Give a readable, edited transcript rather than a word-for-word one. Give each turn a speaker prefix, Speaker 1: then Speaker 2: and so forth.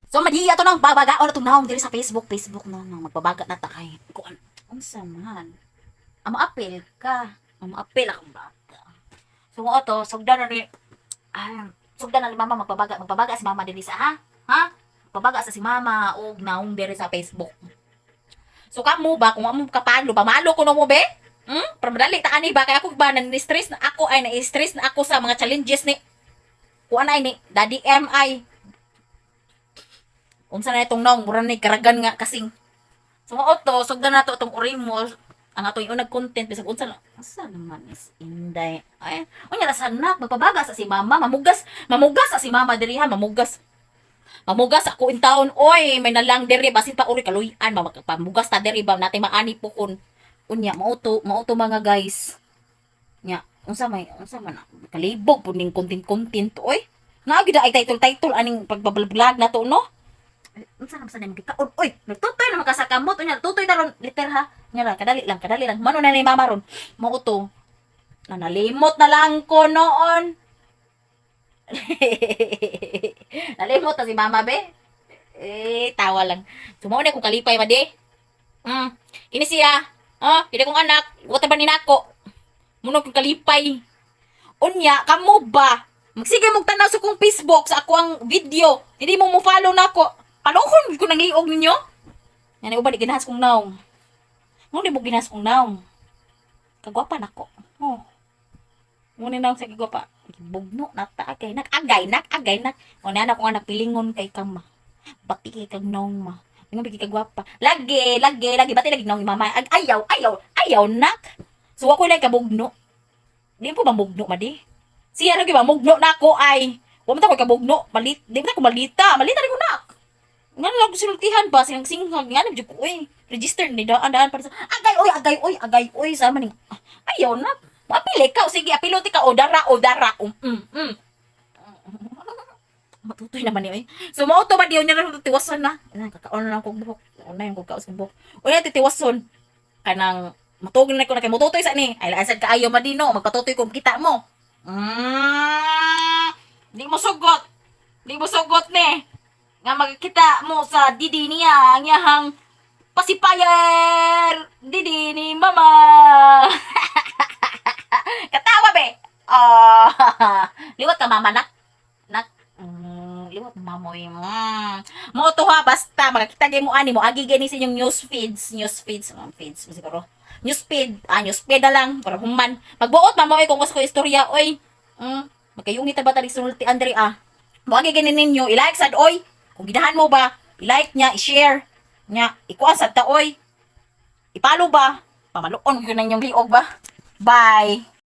Speaker 1: So madiya to nang babaga na itong naong diri sa Facebook, Facebook no, no magbabaga na ta kay kuan unsa man. Amo apil ka. Amo apil akong bata. So mo to sugdan na ni ay, sugdan na ni mama magbabaga, magbabaga si mama diri sa ha? Ha? Magbabaga sa si mama og naong diri sa Facebook. So kamo ba kung amo kapalo, pamalo ko no mo be? Para madali ta ani ba kay ako ba na-stress na ako ay na-stress na ako sa mga challenges ni kuan ay ni Daddy M ay unsa na itong naong mura ni karagan nga kasing. So mao to sugdan nato itong urimo ang atong unang content bisag unsa na unsa naman is inday ay unya ra sanak magpabaga sa si mama, mamugas mamugas sa si mama diri ha, mamugas mamugas ako in town oy, may nalang diri basin pa uri kaluy-an pamugas ta diri ba natay maani pukon unya. Mao to mga guys nya unsa may unsa man kalibog pud ning content content oy naa gid ay title title aning pagbablog na to no. Ay, unsa naman sa nang gikaon oy, nagtutoy na makasa kamot unya, tutoy na ron liter ha nya ra, kadali lang, kadali lang mano na ni mama ron. Mao to na nalimot na lang ko noon. Nalimot na si mama be eh, tawa lang. So mao na kung kalipay ba di kini siya ah kini kong anak wata ba ni nako muno kong kalipay. Unya kamo ba magsige mong tanaw sa kong Facebook sa ako ang video, hindi mo mo follow nako, paluhon ko nang liog ninyo. Yan ay uban di ginahas kong naong mo, di mo ginahas kong naong kagwapa nako. Oh, muna naong sa kagwapa bugno na ta agay nak agay nak agay nak o na ko nga nagpilingon kay kama bati kay kag naong ma. Ingon bigi kagwapa lagi lagi lagi bati lagi naong mama. Ag ayaw ayaw ayaw nak. So ako lang kabugno, di po mamugno madi siya lagi mamugno na ako ay wa man ta ko kabugno malit di man ta ko malita malita di ko nak nga lang ko sinultihan ba silang singhag nga jud ko oy register ni daan daan para sa agay oy agay oy agay oy sa maning ayaw na mapili ka o sige apilo ti ka o dara o dara matutoy naman ni oy. So mao to ba diyo niya na tiwason na. Ay, kakaon na lang kog buhok. Una yung kog kaos kog buhok. Unya titiwason kanang matugin na ko na kay mututoy sa ni. Ay laasad kaayo madino magpatutoy kung kita mo. Di mo sugot. Di mo sugot ni. Nga magkita mo sa didi niya ang iyahang pacifier didi ni mama. Katawa be. Oh, liwat ka mama nak. Nak liwat mamoy. Mo to ha basta makakita gay mo ani mo agi gani sa inyong news feeds, mga feeds siguro. News feed, ah news feed na lang para human. Magbuot mamoy kung gusto ko istorya oy. Magkayungit ba tali sulti Andre ah. Mo agi gani ninyo, i-like sad oy. Kung gidahan mo ba, i-like niya, i-share niya, ikuan sad ta oy. I-follow ba? Pamaluon ko na inyong liog ba? Bye.